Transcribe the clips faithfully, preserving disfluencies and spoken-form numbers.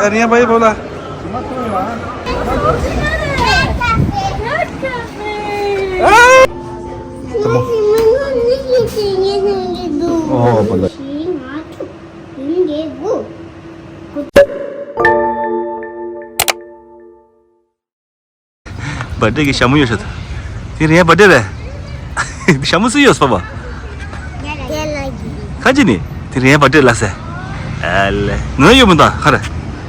Rien, pas là. Oh, pas là. བར་ཐི་ཌེ་གི་ཞྭ་མོ་ཡོད་ཤག་དེ་རིང་བར་ཐི་ཌེ་རེད། ཞྭ་མོ་སུ་ཡོད་པ། ཁ་ཅིག་ནི་དེ་རིང་བར་ཐི་ཌེ་ལ་ཟེར། ཨ་ལེ། ནུ་ན་ཡོད་མི་འདུག་ཁ་རེ།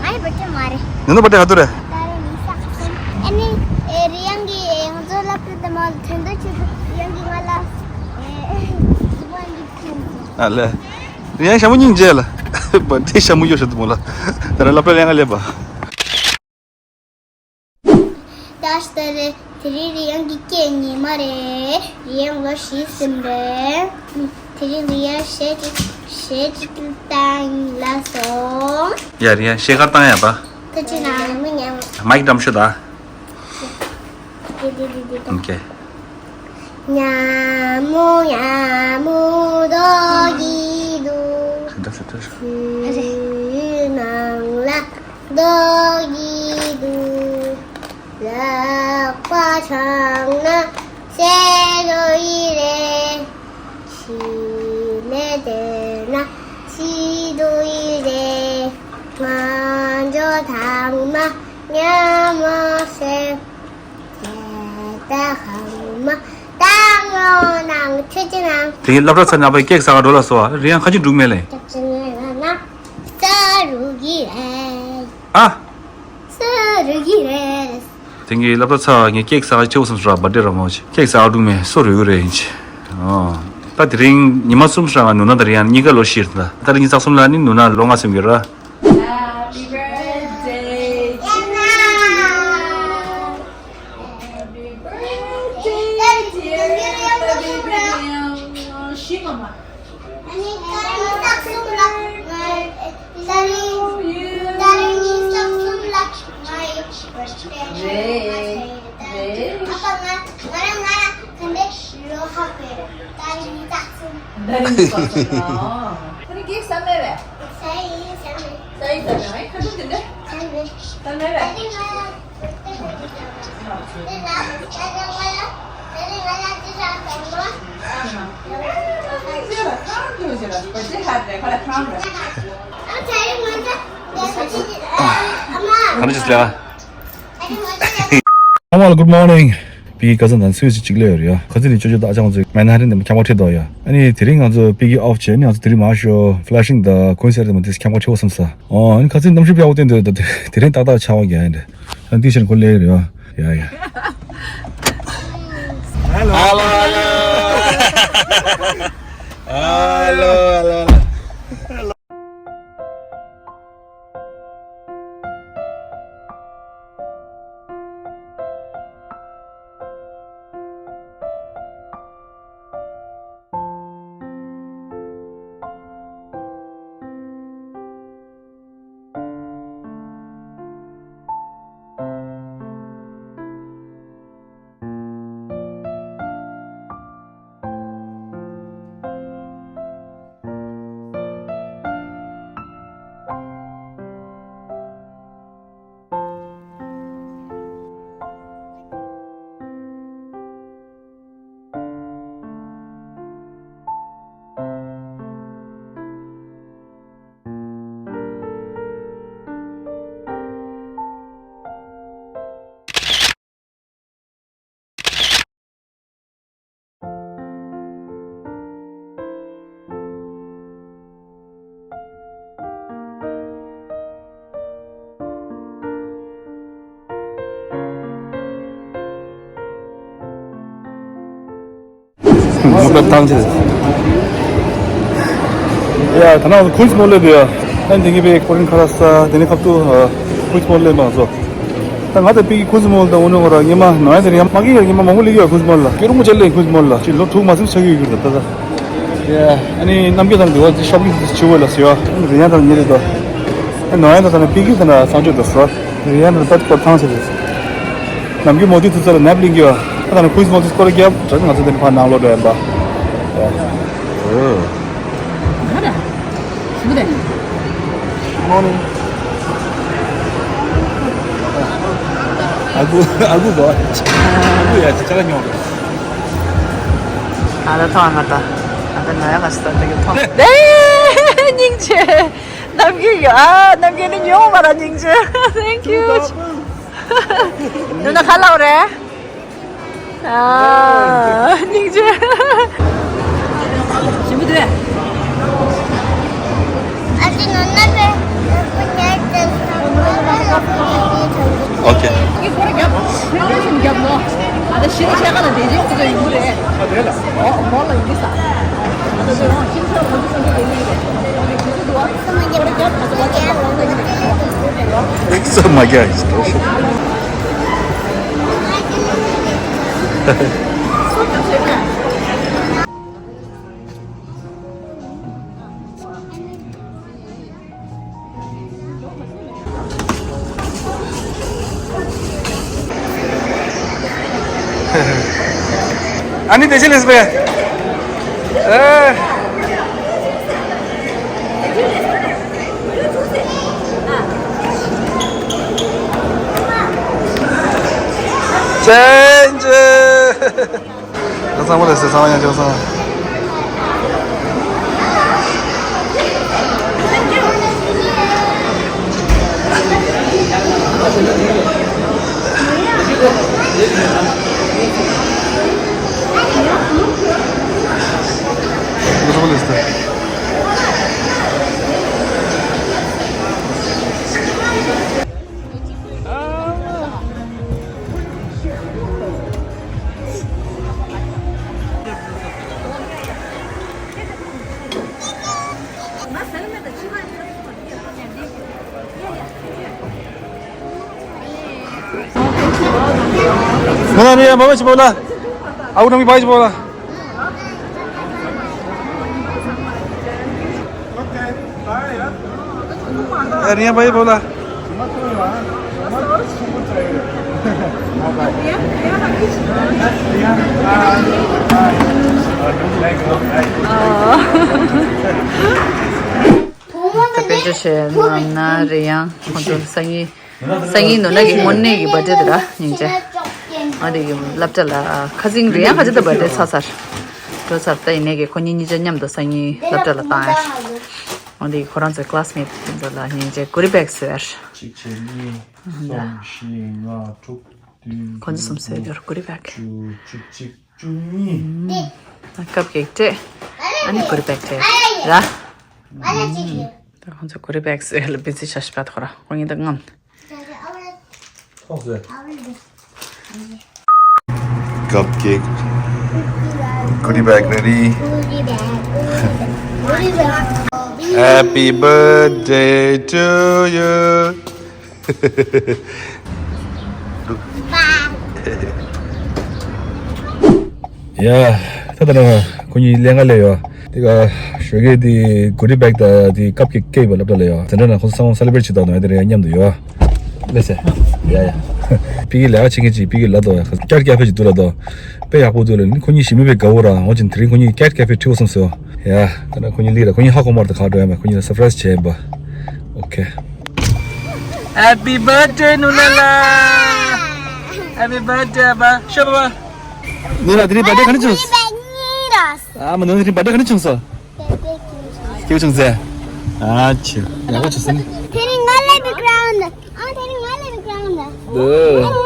ང་ཡི་བར་ཐི་ཌེ་མ་རེད། ནུ་ན་བར་ཐི་ཌེ་ག་དུས་རེད། ད་རེས་ཉི་ཤུ་རྩ་གསུམ། ཨ་ནི་ཨེ་རི་ཡང་གི་ཨེ་ང་ཚོ་སློབ་གྲྭ་དེ་མ་ཐོན་དུས་ཆེད་དུ་རི་ཡང་གི་ང་ལ་ཨེ་ཟི་བོན་གྱི་ཁྱེར་སོང་། ཨ་ལེ། རི་ཡང་ཞྭ་མོ་སྙིང་རྗེ་ལ། བར་ཐི་ཌེ་ཞྭ་མོ་ཡོད་ཤག་དེ་མོ་ལ། ད་རེས་སློབ་གྲྭ་ལ་ཡང་སླེབས་པ། ད་ལྟ་རེད། དེ་རིང་རི་ཡང་གི་སྐྱེས་ཉི་མ་རེད། རི་ཡང་ལོ་བཞི་ཟིན་པ་རེད། དེ་རིང་རི་ཡང་གཞས་ཅིག་གཞས་ཅིག་བཏང་ལ་སོང་། ཡ་རི་ཡང་གཞས་ག་རེ་བཏང་ཡ་པ། ཐུགས་རྗེ་གནང་། མི་ཉམས། མའིག་འགྲམ་ཤོག་ད། དེ་དེ་དེ་དེ་དེ། ཨོ་ཁེ། ཉ་མོ་ཉ་མོ་རྡོ་ཡི་འདུག་ཞེ་དྲག་ཞེ་དྲག་ཞེ་དྲག་ཆུ་ནང་ལ་རྡོ་ཡི་འདུག་ལག་པ་འཆང་ན་ཟས་རྡོ་ཡི་རེད། ཕྱི་ལས་བལྟས་ན་ཕྱི་རྡོ་ཡི་རེད། ང་ཚོ་ཚང་མ་ཉ་མོ་ཟེར། དེ་ལྟ་ཧང་མ་ཏང་ལོ་ནང་ཆུ་ཅི་ནང་། དེ་སློབ་གྲྭ་ཚར་ནས་ཕར་ཀེག་ཟ་ག་འགྲོ་ལ་སོ། རི་ཡང་ཁ་ཅིག་འགྲུག་མེད་ལེ། ཀེག་ཅི་ནས་ང་ན་ས་རུ་གི་རེད། ཨ། ས་རུ་གི་རེད། དེང་གི་སློབ་གྲྭ་ཚར་ངས་ཀེག་ཟ་ག་ཆེ་བོ་སོང་ཟེར་བ་དེ་ར་མོ་ཆེ། ཀེག་ཟ་ག་འགྲུག་མེད་སོ་རུ་གི་རེད་ཡིན་ཆེ། ཨོ། ད་དེ་རིང་ཉི་མ་གསུམ་ཧྲ་ང་ནུ་ན་ད་རི་ཡང་གཉིས་ཀ་ལོ་བཞི་རེད་ད། ད་རིང་ཉི་ཤུ་རྩ་གསུམ་ལ་ནི་ནུ་ན་ལོ་ལྔ་ཟིན་གི་ར། Happy birthday to you. Happy birthday, dear Baby Liang. ཤི་མ་མ། ད་རིང་ཉི་ཤུ་རྩ་གསུམ་ལ་ང་ཡི་བར་ཐི་ཌེ་རེད། རེད། ཨ་ཕ་ང་ང་རང་ང་རང་ག་འདྲ་ལོ་ཧ་གོ་ཡོད། ད་རིང་ཉི་ཤུ་རྩ་གསུམ། ད་རིང་ཉི་ཤུ་རྩ་གསུམ་ལ། ད་རིང་ཀེག་ཟ་མེད་པས། ཟ་ཡི་ཟ་མེད། ཟ་ཡི་ཟ་མེད། ཨེ་ཁ་ཤུ་དེ་འདྲ། ཟ་མེད། ཟ་མེད་པས། ད་རིང་ང་ཡང་། གང་ཅི་ཟེར། ཨ་མ་ལ་good morning། པི་ཀི་ཁ་སང་དང་སུད་སི་གཅིག་སླེབས་ཡོད་རེད་ཡ། ཁ་སང་ནས་ཅོ་ཅོ་དང་ཨ་ཅག་ཚོས་མན་ཧ་ཊན་དེ་མ་ཁྱབ་པ་ཁྲིད་འདུག་ཡ། ཨ་ནི་དེ་རིང་ང་ཚོ་པི་ཀི་ཨོཕ་བྱས་ནས་ང་ཚོ་དེ་རིང་མར་ཤོག་ཕ་ལ་ཤིང་དང་ཀོན་སེར་དེ་མ་དེ་ཁྱབ་པ་ཁྲིད་པ་བསམ་ས། ཨོ་ཨ་ནི་ཁ་སང་གནམ་གཤིས་དཔེ་ཡག་པོ་བསྟན་འདུག་ད་དེ་རིང་ཏག་ཏག་ཆར་པ་རྒྱག་ཡ་འདྲ། ཨ་ནི་དེ་ཕྱིར་ཁོ་སླེབས་ཡོད་རེད་ཡ། ཡ་ཡ། Hello, hello. Hello, hello, hello. ང་པད་ཐང་ཆེ། ཡ་ད་ནང་ཁུན་སི་མོལ་ལེ་དུ་ཡ། ཨན་དེ་གི་པའི་ཀོ་རིན་ཁ་ར་ས་དེ་ནི་ཁབ་ཏུ་ཁུན་སི་མོལ་ལེ་མ་ཚོ། ད་ང་ད་པི་ཀི་ཁུན་སི་མོལ་ད་འོ་ནོ་ང་ར་ཉི་མ་ནང་ཡ་དེ་ཡ་མ་གི་ཡ་ཉི་མ་མང་པོ་ལེགས་ཡ་ཁུན་སི་མོལ་ལ་སྐྱོ་རུང་མོ་ཆེ་ལེ་ཁུན་སི་མོལ་ལ་ཅི་ལོ་དྲུག་མ་ཟིན་ཆ་གི་ཡོད་གི་ར་ད་ད། ཡ་ཨ་ནི་ནམ་རྒྱུན་དང་དེ་བ་ཅི་ཤོ་པིང་ཅི་བོ་ལ་ཟེར་ཡ། རི་ཡན་དང་ཉེ་རེད་ད། ཨ་ནང་ཡ་ད་ད་ན་པི་ཀི་ད་ན་སང་ཆོས་ད་ཟེར། རི་ཡན་ད་པད་ཀོ་ཐང་ཆེ་རེད། ནམ་རྒྱུན་མོ་དེ་དུས་ཚོད་ལ་ནེབ་ལིང་གི་ཡོད། ད་ནི་ཁུ་སི་མོ་དེ་སྐོར་རྒྱབ་དྲན་ང་ཚོ་དེ་ནི་ཕར་ནང་ལོག་འགྲོ་ཡིན་པ། ཨོ། Good morning. ཨ་ཁུ་ཨ་ཁུ་གོ། ཨ་ཁུ་ཡ་ཅི་ཅག་ཉོ་རེད། ཨ་ད་ཐོང་ང་ད། ཨ་ད་ང་ཡ་ག་སི་ད་ད་གི་ཐོང་། ཨེ་སྙིང་རྗེ། ནམ་རྒྱུན་ཡོད་ཨ། ནམ་རྒྱུན་ནི་ཉོ་མ་ར་སྙིང་རྗེ། Thank you. ནུ་ན་ཁ་ལག་རེད། ཨ། སྙིང་རྗེ། ཞིམ་པོ་འདུག་ཨ་ཅེ་ནོར་ན་པེ། ཨོ་ཁེ། Thanks so much, guys. ཨ་ནི་དེ་ཅི་ལེས་པས། ཨེ། ཅན་ཅན། ཁྱོད་ཚང་མ་ལ་ཟེར། ཚང་མ་ཡང་ཁྱོད་ཚང་། ཁྱོད་ཚང་མ་ལ་ཟེར། ང་ནི་ཡ་མ་བ་ཞིག་པོ་ལ། ཨའུ་ནང་མི་བ་ཞིག་པོ་ལ། ཨ་རིང་བ་ཡི་བོ་ལ། ད་དཔེ་ཆ་བྱས་ན་ན་རེ་ཡང་ཁོང་ཚོ་སང་ཉིན། སང་ཉིན་ནོ་ན་གི་དངོས་གནས་ཀྱི་བར་ཌེ་དེ་ར་སྙིང་རྗེ། ཨ་དེ་གི་སློབ་གྲྭ་ལ་ཁ་སིང་རེ་ཡང་ཁ་ཅིག་ད་བར་ཌེ་ཚར་ཚར་འགྲོ་ཚར། ད་ཡིན་ནའི་གི་ཁོ་གཉིས་གཉིས་ཆ་མཉམ་དུ་སང་ཉིན་སློབ་གྲྭ་ལ་བཏང་ཡ། ཨ་དེ་གི་ཁོ་རང་ཚོའི་ཀ་ལ་སི་མེ་ཊི་དེ་ཚོ་ལ་སྙིང་རྗེ་གུ་རི་བེག་བཟོས་ཡ། གཅིག་བྱས་གཉིས། གསུམ་བཞི་ལྔ་དྲུག་བདུན། ཁོ་ཚོ་གསུམ་བཟོས་ཡོད་གུ་རི་བེག་བཅུ་གཅིག་བཅུ་གཉིས། ད་ཀབ་ཀེག་སྤྲད། ཨ་ནི་གུ་རི་བེག་སྤྲད་ར། ད་ཁོང་ཚོ་གུ་རི་བེག་བཟོས་ལ་བི་ཛི་ཆགས་ཤིག་པ་ཐོག་ར་ཁོང་གཉིས་ད་ངམ། ཐོག་བཟོས། ཀབ་ཀེག་གུ་རི་བེག་རེ་ཌི། Happy birthday to you. ཡ། ད་ལྟ་ན་ཁོ་གཉིས་ལས་ཀ་ལས་ཡོད། དེ་ག་ཞོགས་ཀས་དེ་གུ་རི་བེག་དང་དེ་ཀབ་ཀེག་སྐྱེས་པ་སློབ་གྲྭ་ལ་ཡོད། དེ་འདྲ་ན་ཁོ་ཚོ་ཚང་མ་སེ་ལི་བྲེཊ་བྱེད་དོག་ནོ་དེ་རེད་མཉམ་དུ་ཡོད། ལེ་སེ། ཡ་ཡ། པི་ཀི་ལས་ཀ་བྱེད་མཁན་ཅིག་པི་ཀི་ལབ་དོ། ཀེཊ་ཀེ་ཕེ་ཅིག་འདུག་ལབ་དོ། དཔེ་ཡག་པོ་འདུག་ལབ་ནི་ཁོ་གཉིས་ཞི་མི་པའི་དགའ་བོ་ར་འོ་ཅིན་དེ་རིང་ཁོ་གཉིས་ཀེཊ་ཀེ་ཕེ་ཁྲིད་དགོས་བསམ་སོང་། ཡ། ད་ན་ཁོ་གཉིས་ལི་ར་ཁོ་གཉིས་ཧ་གོ་མར་དུ་ཁག་འགྲོ་ཡ་མ་ཁོ་གཉིས་ལ་སར་པ་རའི་སི་བྱས་ཡིན་པ། ཨོ་ཁེ། Happy birthday ནུ་ལ་ལ། Happy birthday ཨ་ཕ། ཤོ་པ་པ། ནུ་ལ་དེ་རིང་བར་ཌེ་ག་ནས་བྱུང་། ཨ་མ་ནུ་དེ་རིང་བར་ཌེ་ག་ནས་བྱུང་སོ། སྐྱེ་བྱུང་ཟེ། ཨ་ཆེ། ཡག་པོ་བྱུང་ཟེ་ནི། དེ་རིང་ང་ལ་བི་གྷ་རའུན་ཌི། ཨ་དེ་རིང་ང་ལ་བི་གྷ་རའུན་ཌི། དེ་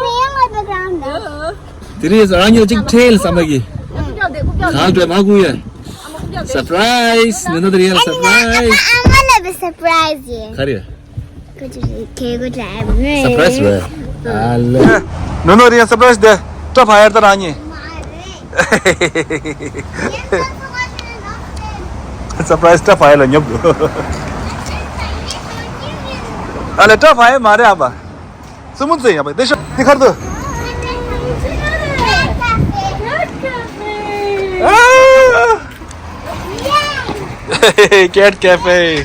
རིང་ང་ལ་བི་གྷ་རའུན་ཌི། དེ་རིང་རང་ཉིད་ཅིག་ཁྲེལ་བསམ་པ་གི། གང་འདྲ་མ་གུ་ཡ། སར་པ་རའི་སི་ནི་ན་དེ་རིང་ཡ་སར་པ་རའི་སི། I'm gonna be surprised. ག་རེ། སར་པ་རའི་སི་རེད། ཨ་ལེ། ནོ་ནོ་རེད་ཡ་སར་པ་རའི་སི་དེ་སྐྲ་ཕ་ཡར་ད་རང་ཉིད། སར་པ་རའི་སི་སྐྲ་ཕ་ཡར་ལ་ཉོབ་འདུག་ཨ་ལེ་སྐྲ་ཕ་ཡར་མ་རེད་ཨ་པ། སུ་མུ་ཙེ་ཡ་པ་དེ་ཤོ་དེ་ཁར་དུ། ཨ། Cat cafe.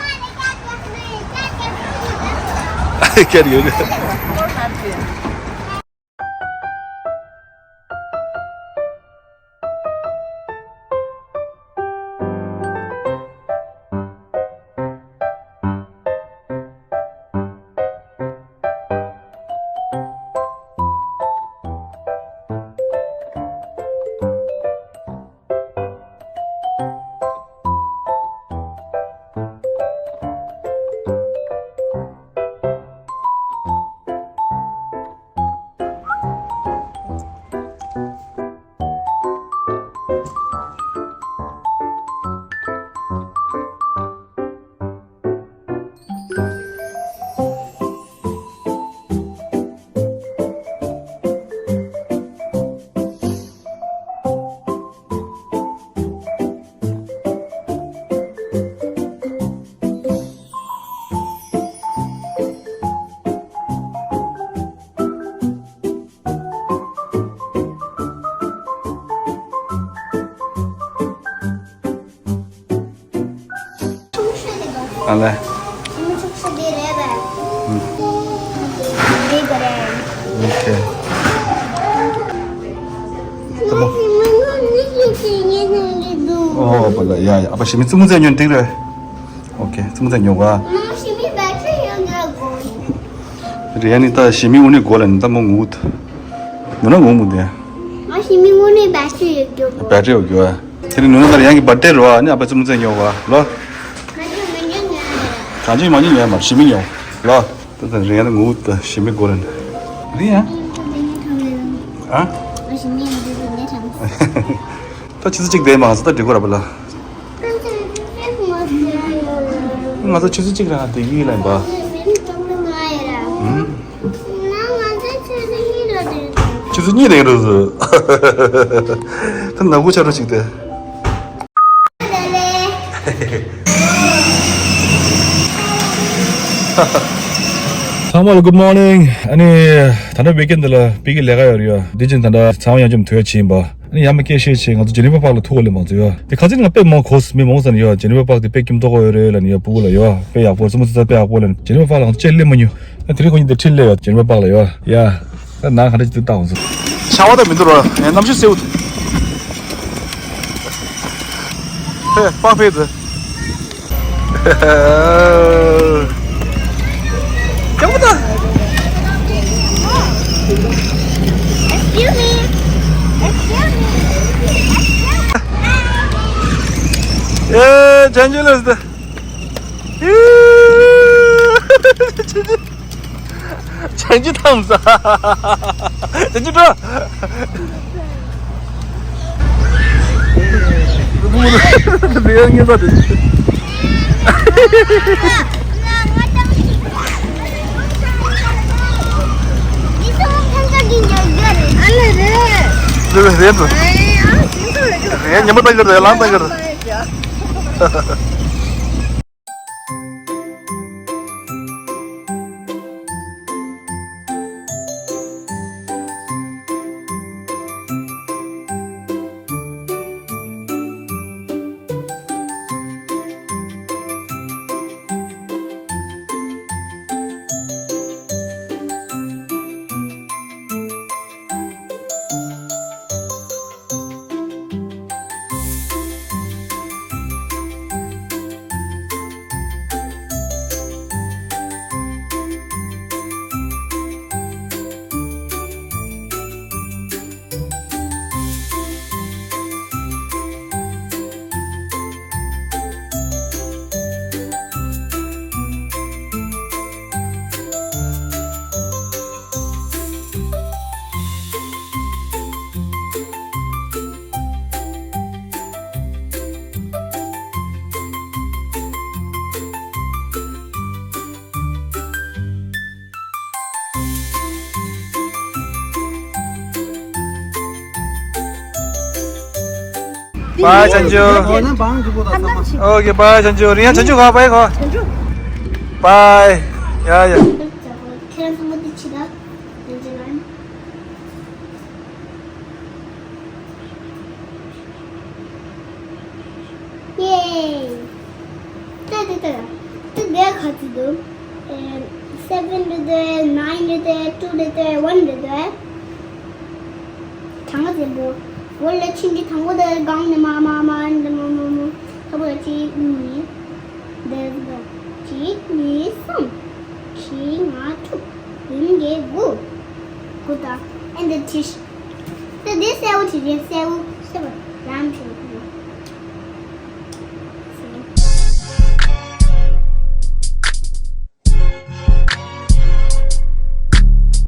Cat ཡོད། ཨ་ལེ། ཞི་མི་ཕྱུགས་ཤིག་དེ་རེད་པས། ཨུམ། དེ་ག་རེད། ཨོ་ཁེ། ད་མོ། ཨོ་པ་ལ་ཡ་ཡ། ཨ་ཕ་ཞི་མི་རྩེད་མོ་རྩེ་ཉོན་འགྲིག་རེད། ཨོ་ཁེ། རྩེད་མོ་རྩེ་ཉོ་ག། རེད་ཡ། ནི་ད་ཞི་མི་དངོས་གནས་དགོས་ལ་ནི་ད་མོ་ངུ། ཉོ་ན་ངུ་མོ་དེ། ང་ཞི་མི་དངོས་གནས་བེ་ཊི་རི་ཡོད་རྒྱུ་གོ། བེ་ཊི་རི་ཡོད་རྒྱུ་ཨ། དེ་ནི་ནུ་ན་ད་རེད་ཡ། གི་བར་ཐི་ཌེ་རོ་ཨ། ནི་ཨ་ཕ་རྩེད་མོ་རྩེ་ཉོ་ག་ལོ། ང་ཚོ་མི་ཉོ་ཉོ་ཡ་རེད། གང་ཅི་མ་ཉོ་ཉོ་ཡ་མ་ཞི་མི་ཉོ་ལོ། ད་ད་རེད་ཡ། ནི་ངུ་ད་ཞི་མི་དགོས་ལ་ནི། རེད་ཡ། ཨ། ང་ཞི་མི་ཉོ་རེད་ཉོ་ཐམ། ད་ཆུ་ཚོད་གཅིག་བསྡད་མ་ང་ཚོ་ད་འགྲིག་གོ་ར་པ་ལ། ང་ཚོ་ཆུ་ཚོད་གཅིག་རང་བསྡད་ཡིན་ལབ་པ། ཨུམ། ཆུ་ཚོད་གཉིས་བསྡད་རོགས་ཟེར། ད་ནག་པོ་ཆགས་འགྲོ་ཅིག་སྟེ། ཚང་མ་ལ་good morning། ཨ་ནི་ད་ལྟ་ཝིག་ཨེན་འདི་ལ་དཔེ་གི་ལས་ཀ་ཡོད་རེད་ཡ། འདི་བཞིན་ད་ལྟ་ཚང་མ་ཡང་ཅུང་ཐོས་ཕྱིན་པ། ཨ་ནི་ཡང་མི་སྐད་བཤད་ཆེ། ང་ཚོ་ཇེ་ནི་ཝ་པཱག་ལ་ཐུག་གོ་ལེ་མང་ཚོ་ཡོད། དེ་ཁ་སང་ང་དཔེ་མང་གོ་མི་མང་ས་ནས་ཡོད། ཇེ་ནི་ཝ་པཱག་དེ་དཔེ་སྐྱིད་མདོག་ཡོད་རེད་ལ་ནི་ཡོད། ཕྲུ་གུ་ལ་ཡོད། དཔེ་ཡག་པོ་རེད། རྩེད་མོ་རྩེ་ས་དཔེ་ཡག་པོ་ལ་ནི་ཇེ་ནི་ཝ་པཱག་ལ་ང་ཚོ་ཅེ་སླེབས་མ་མྱོང་། ཨ་དེ་རིང་ཁོ་གཉིས་དེ་ཁྲིད་སླེབས་ཡོད། ཇེ་ནི་ཝ་པཱག་ལ་ཡོད་ཡ། ད་ནང་ག་འདྲ་ཅིག་ཏུ་བཏང་སོང་། ཆར་པ་ད་མི་འདུག་ར། ཨེ་གནམ་གཤིས་བསིལ་པོ་འདུག་ཧེ་པཱག་ཕེབས་འདུག Excuse me. Excuse me. ཨེ་ཅན་ཇི་ལེས་ད། ཅན་ཇི། ཅན་ཇི་ཐམ་ས། ཅན་ཇི་འགྲོ། རེད་རེད། རེད་ཉི་མ་ལྟ་གི་རེད། ལམ་ལྟ་གི་རེད། Bye, Chanchu. Okay, bye, Chanchu. Riya, Chanchu, go, bye, go. Bye. Yeah, yeah. Yay! ད་ད་ད། ད་འདིར་ག་ཚོད་འདུག་ཨེ། seven རེད་དེ། nine རེད་དེ། two རེད་དེ། one རེད་དེ། གྲངས་ཀ་འཛིན་པོ། འོ་ལ་ཕྱིན་གྱི་དང་པོ་དེ་སྒང་ནས་མར་མར་མར་འདི་མར་མར་མར། ད་བར་གཅིག་གཉིས། འདི་གཅིག་གཉིས་གསུམ། བཞི་ལྔ་དྲུག་བདུན་བརྒྱད་དགུ། དགུ་དང་། ཨེ་འདི་བྲིས། ད་འདི་གསལ་བོ་བྲིས་རེད། གསལ་བོ་གསལ་བོ་ཡང་བྲིས།